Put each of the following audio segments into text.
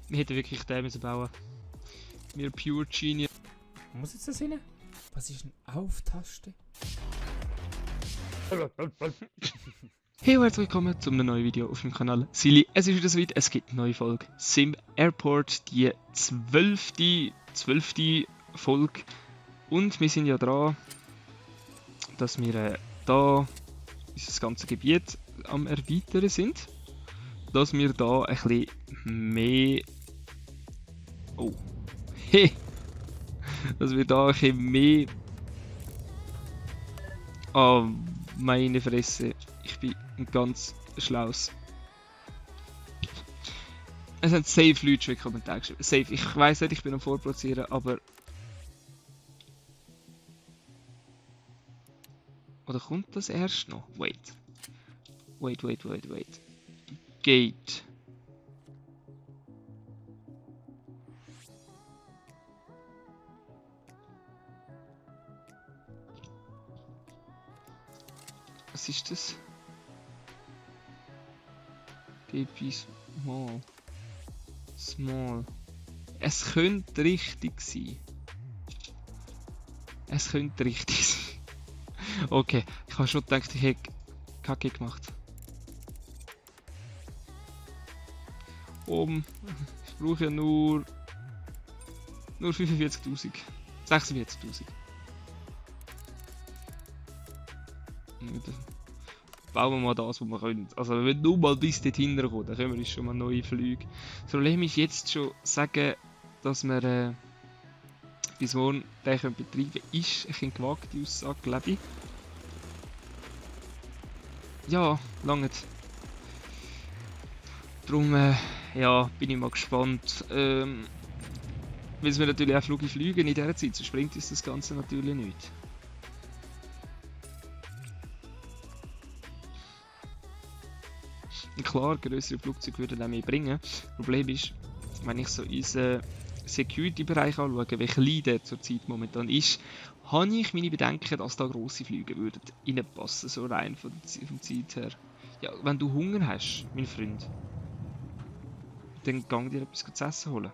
Wir hätten wirklich den müssen bauen. Wir Pure Genius. Wo muss jetzt das hin? Was ist eine Auf-Taste? Hey und herzlich willkommen zu einem neuen Video auf dem Kanal Silly. Es ist wieder soweit, es gibt eine neue Folge Sim Airport, die 12. Folge. Und wir sind ja dran, dass wir da unser ganzes Gebiet am erweitern sind. Dass wir da ein bisschen mehr... Oh. Hey! Dass wir da ein bisschen mehr... Oh, meine Fresse. Ich bin ein ganz schlaues... Es haben safe Leute schon in die Kommentare geschrieben. Safe. Ich weiss nicht, ich bin am Vorproduzieren, aber... Oder kommt das erst noch? Wait. Gate. Was ist das? GP Small. Small. Es könnte richtig sein. Es könnte richtig sein. Okay, ich habe schon gedacht, ich hätte Kacke gemacht. Ich brauche ja nur 45.000. 46.000. Bauen wir mal das, was wir können. Also wenn wir nur mal bis dorthin kommen, dann können wir uns schon mal neue Flüge. Das Problem ist jetzt schon sagen, dass wir bis morgen den betreiben können. Ist eine gewagte Aussage, glaube ich. Ja, lange. Darum ja, bin ich mal gespannt. Weil wir natürlich auch Flüge fliegen in dieser Zeit, sonst bringt uns das Ganze natürlich nicht. Und klar, größere Flugzeuge würden auch mehr bringen. Das Problem ist, wenn ich so unseren Security-Bereich anschaue, wie klein der zurzeit momentan ist, habe ich meine Bedenken, dass da grosse Flüge würden reinpassen, so rein von der Zeit her. Ja, wenn du Hunger hast, mein Freund, dann gang dir etwas zu essen holen.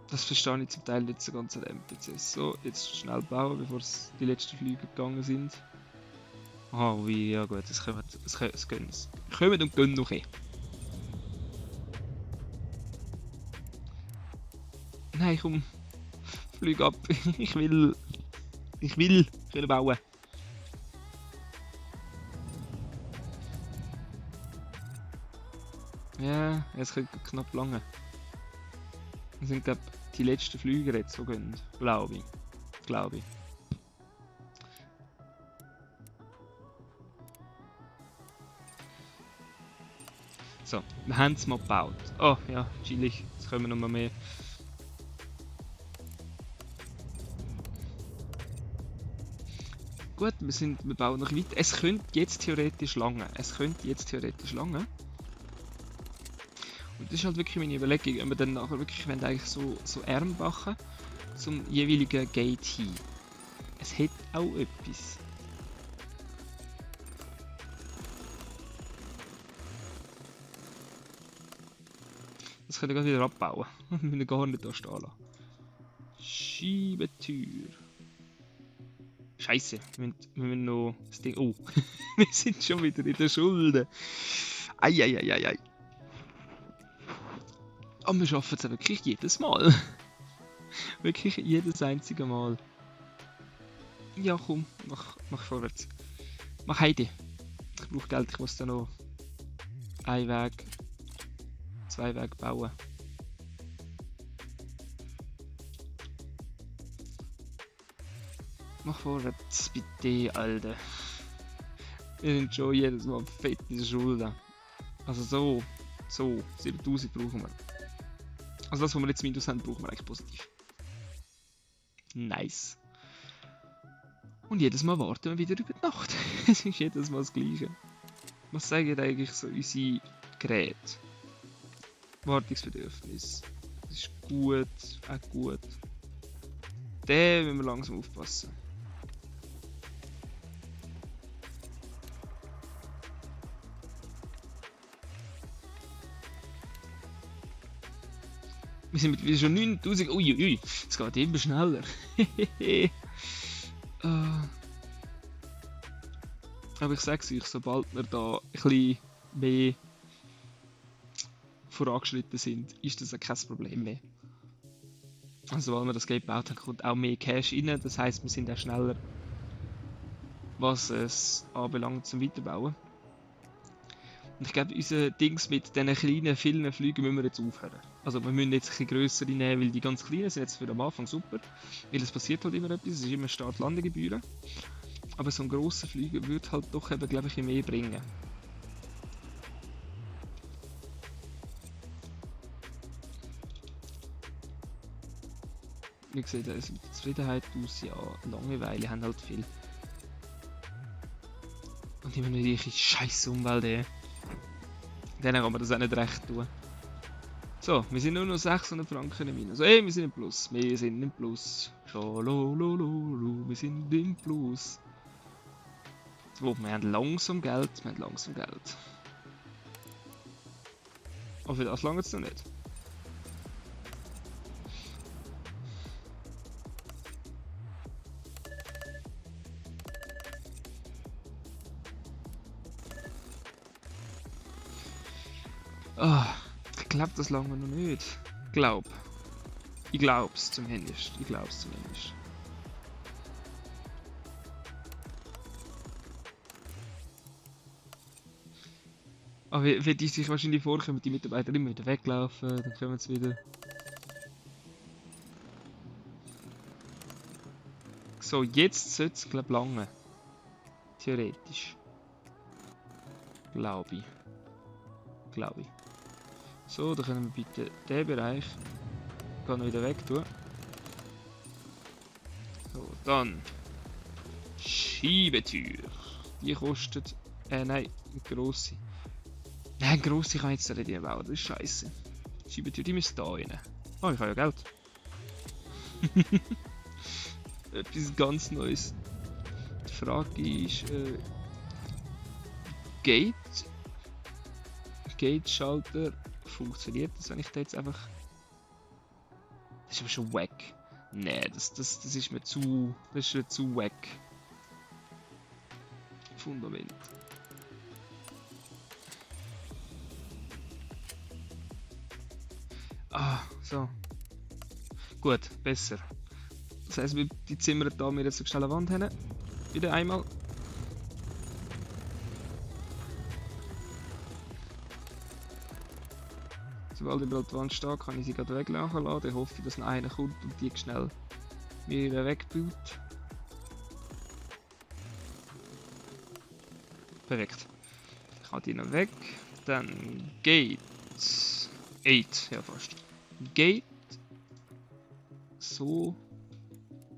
Das verstehe ich zum Teil nicht so ganz an den NPCs. So, jetzt schnell bauen, bevor die letzten Flüge gegangen sind. Ah, wie, ja gut, es kommen und gehen noch. Nein, komm, flieg ab. Ich will können bauen. Ja, es könnte knapp lange. Das sind glaube die letzten Flüge jetzt, die gehen, glaube ich. So, wir haben es mal gebaut. Oh ja, chillig, jetzt kommen noch mal mehr. Gut, wir bauen noch weiter. Es könnte jetzt theoretisch lange. Und das ist halt wirklich meine Überlegung, ob wir dann nachher wirklich eigentlich so Arm machen zum jeweiligen Gate hin. Es hat auch etwas. Das können wir gerade wieder abbauen. Wir müssen gar nicht da stehen lassen. Schiebetür. Scheiße, wir müssen noch das Ding. Oh, wir sind schon wieder in der Schulden. Eieieiei. Aber wir schaffen es ja wirklich jedes Mal. Wirklich jedes einzige Mal. Ja, komm, mach vorwärts. Mach Heidi. Ich brauche Geld, ich muss da noch 1 Weg, 2 Wege bauen. Mach vorwärts, bitte, Alter. Wir sind schon jedes Mal fett in der Schulden. Also so, 7000 brauchen wir. Also das, was wir jetzt Minus haben, brauchen wir eigentlich positiv. Nice. Und jedes Mal warten wir wieder über die Nacht. Es ist jedes Mal das Gleiche. Was sagen eigentlich so unsere Geräte? Wartungsbedürfnis. Das ist gut, auch gut. Da müssen wir langsam aufpassen. Wir sind mittlerweile schon 9000. Uiuiui, es geht immer schneller. Aber ich sag's euch, sobald wir da ein bisschen mehr vorangeschritten sind, ist das ja kein Problem mehr. Also, weil wir das Gate gebaut haben, kommt auch mehr Cash rein. Das heisst, wir sind auch schneller, was es anbelangt, zum Weiterbauen. Und ich glaube, unser Dings mit diesen kleinen, vielen Flügen müssen wir jetzt aufhören. Also wir müssen jetzt ein bisschen grössere nehmen, weil die ganz kleinen sind jetzt für am Anfang super. Weil es passiert halt immer etwas, es ist immer Start-Landegebühren. Aber so ein grosser Flüger würde halt doch eben, glaube ich, mehr bringen. Wie gesagt, also die Zufriedenheit aus, ja, Langeweile haben halt viel. Und immer noch die scheiß Umwelt, ey. Denen kann man das auch nicht recht tun. So, wir sind nur noch 600 Franken im Minus. Ey, wir sind im Plus. Wir sind im Plus. Schalolololo, wir sind im Plus. So, wir haben langsam Geld. Aber für das lange es noch nicht. Ah, ich glaube, das lange noch nicht. Ich glaub's zumindest. Aber wie die sich wahrscheinlich vorkommen, die Mitarbeiter immer wieder weglaufen, dann kommen sie wieder. So, jetzt sollte es, glaube ich, lange. Theoretisch. Glaube ich. So, dann können wir bitte den Bereich wieder weg tun. So, dann Schiebetür. Die kostet. Nein, eine grosse. Nein, eine grosse kann ich jetzt nicht bauen, das ist scheiße. Schiebetür, die müsste da rein. Oh, ich habe ja Geld. Etwas ganz Neues. Die Frage ist, Gate-Schalter funktioniert das, wenn ich da jetzt einfach... Das ist aber schon wack. Nee, das ist mir zu... Das ist zu wack. Fundament. Ah, so. Gut, besser. Das heisst, die Zimmer da wir jetzt so schnell eine Wand haben. Wieder einmal. Sobald überall die Wand steht, kann ich sie gerade weglaufen lassen. Ich hoffe, dass noch einer kommt und die schnell wieder wegbaut. Perfekt. Ich habe die noch weg. Dann Gate 8, ja fast. Gate. So.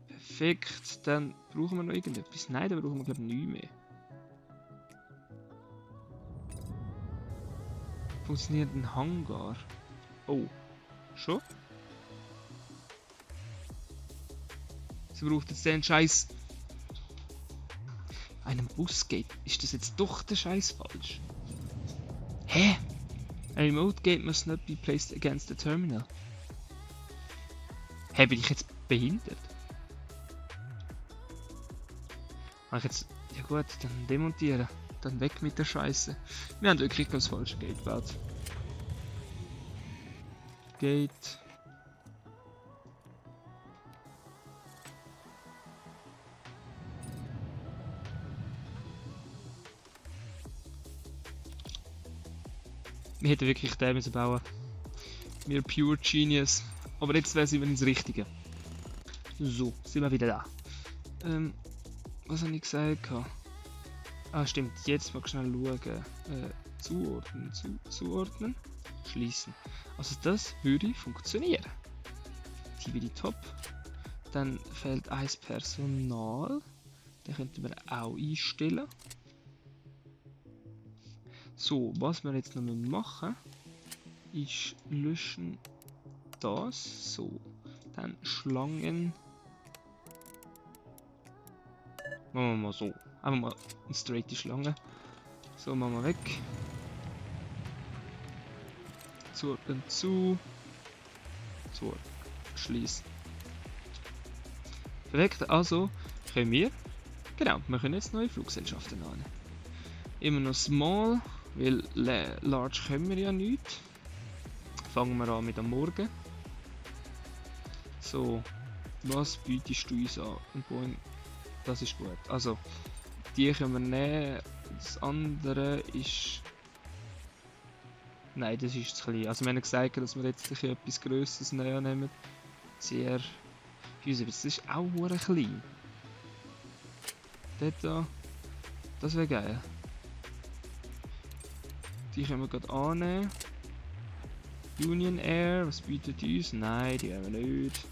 Perfekt. Dann brauchen wir noch irgendetwas. Nein, da brauchen wir glaube ich nichts mehr. Funktioniert ein Hangar? Oh. Schon? Sie braucht jetzt den Scheiß. Einem Busgate. Ist das jetzt doch der Scheiß falsch? Hä? A remote gate must not be placed against the terminal. Hä, bin ich jetzt behindert? Mach ich jetzt. Ja gut, dann demontieren. Dann weg mit der Scheiße. Wir haben wirklich das falsche Gate gebaut. Gate. Wir hätten wirklich den müssen bauen. Wir Pure Genius. Aber jetzt wäre es immer ins Richtige. So, sind wir wieder da. Was habe ich gesagt? Ah, stimmt. Jetzt mal schnell schauen. Zuordnen. Schließen. Also das würde funktionieren. Die top. Dann fehlt eins Personal. Den könnten wir auch einstellen. So, was wir jetzt noch machen ist löschen das. So. Dann Schlangen. Machen wir mal so. Einfach mal eine straighte Schlange. So, machen wir weg. Zuordnen zu. zu schließen. Perfekt, also können wir, genau, wir können jetzt neue Fluggesellschaften an. Immer noch small, weil large können wir ja nicht. Fangen wir an mit am Morgen. So, was bietest du uns an? Ein Boeing, das ist gut. Also, die können wir nehmen. Das andere ist... Nein, das ist zu klein. Also wir haben gesagt, dass wir jetzt etwas Grösseres nehmen. CR 75, das ist auch sehr klein. Dort da, das wäre geil. Die können wir gerade annehmen. Union Air, was bietet die uns? Nein, die haben wir nicht.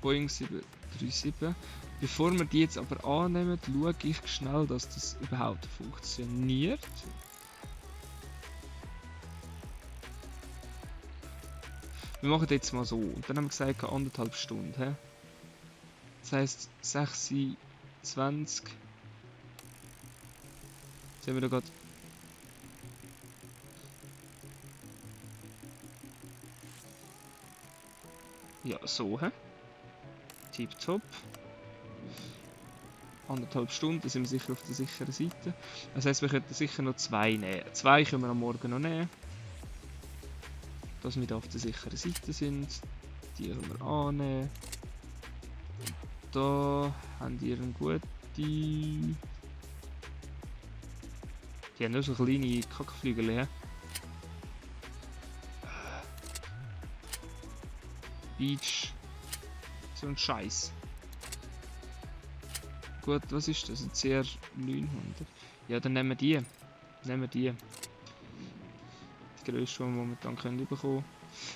Boeing 737. Bevor wir die jetzt aber annehmen, schaue ich schnell, dass das überhaupt funktioniert. Wir machen jetzt mal so. Und dann haben wir gesagt, 1,5 Stunden. He? Das heisst 6:20. Jetzt haben wir da gerade. Ja, so, hä? Tipptopp. 1,5 Stunden, da sind wir sicher auf der sicheren Seite. Das heisst, wir könnten sicher noch 2 nehmen. 2 können wir am Morgen noch nehmen. Dass wir da auf der sicheren Seite sind. Die können wir annehmen. Da haben die eine gute. Die haben nur so kleine Kackflügel. He? Beach. So ein Scheiß. Gut, was ist das? Ein CR 900. Ja, dann nehmen wir die. Die grösste, die wir momentan können bekommen.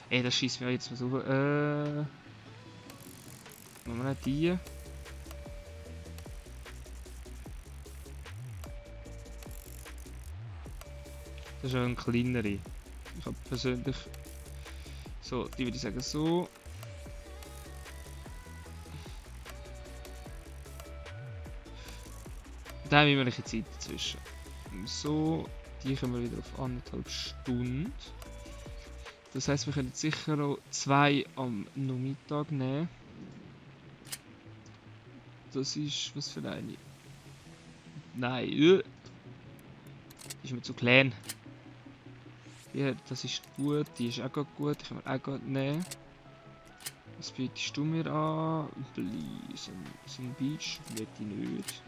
Ey, das schießt mir jetzt mal so. Machen wir nicht die. Das ist eine kleinere. Ich habe persönlich. So, die würde ich sagen so. Da haben wir immer eine Zeit dazwischen. So, die können wir wieder auf 1,5 Stunden. Das heisst, wir können sicher noch 2 am Nachmittag nehmen. Das ist, was für eine? Nein, ist mir zu klein. Ja, das ist gut, die ist auch gut, die können wir auch gut nehmen. Was bietest du mir an? So ein Beach, will ich nicht.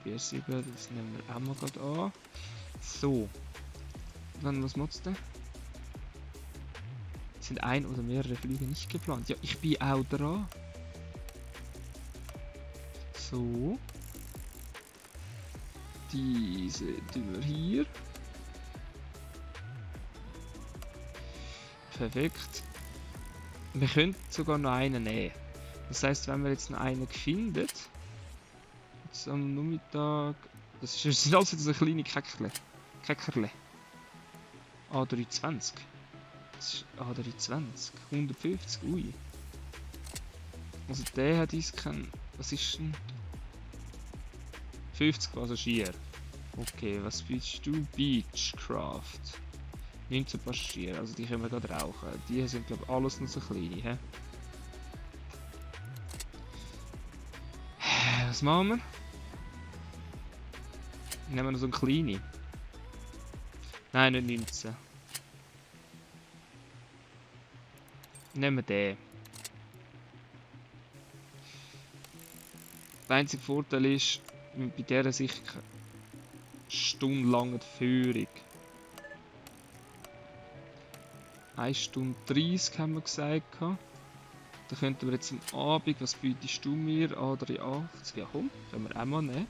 B7, das nehmen wir auch mal gerade an. So. Dann, was macht's denn? Sind ein oder mehrere Flüge nicht geplant? Ja, ich bin auch dran. So. Diese tun wir hier. Perfekt. Wir können sogar noch einen nehmen. Das heisst, wenn wir jetzt noch einen finden, jetzt am Nachmittag, das sind also so kleine Käckerle. A320. Das ist A320. 150, ui. Also der hat uns kein, was ist denn? 50 Passagiere. Okay, was bietest du? Beechcraft. 19 Passagiere, also die können wir gerade rauchen. Die sind glaube ich alles noch so kleine, hä? Was machen wir? Nehmen wir noch so einen kleinen. Nein, nicht 19. Nehmen wir den. Der einzige Vorteil ist, bei dieser sicher stundenlange Führung. 1 Stunde 30 haben wir gesagt. Da könnten wir jetzt am Abend, was bietest du mir? A380, ja komm, können wir auch mal nehmen.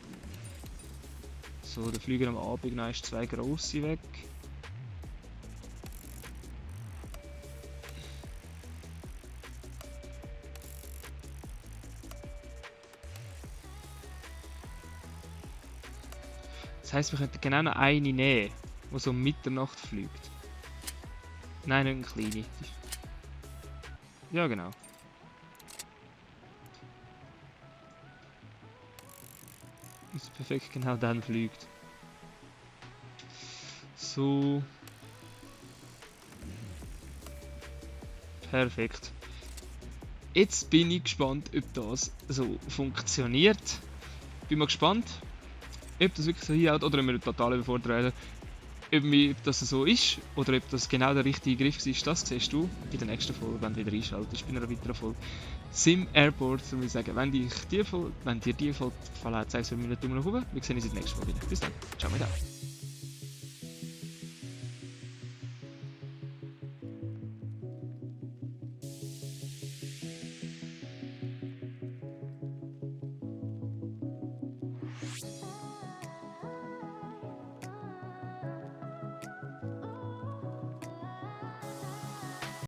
So, dann fliegen am Abend noch 2 grosse weg. Das heisst, wir könnten genau noch eine nehmen, die so um Mitternacht fliegt. Nein, nicht eine kleine. Ja, genau. Das perfekt genau dann fliegt. So. Perfekt. Jetzt bin ich gespannt, ob das so funktioniert. Bin mal gespannt, ob das wirklich so hinhaut oder ob wir total überfordert werden. Ob das so ist oder ob das genau der richtige Griff war, das siehst du in der nächsten Folge, wenn du wieder einschaltest, bei einer weiteren Folge Sim Airport. So will ich sagen, wenn dir die Folge gefallen hat, zeig es mir einen Daumen nach oben. Wir sehen uns in der nächsten Folge wieder. Bis dann. Ciao mit euch.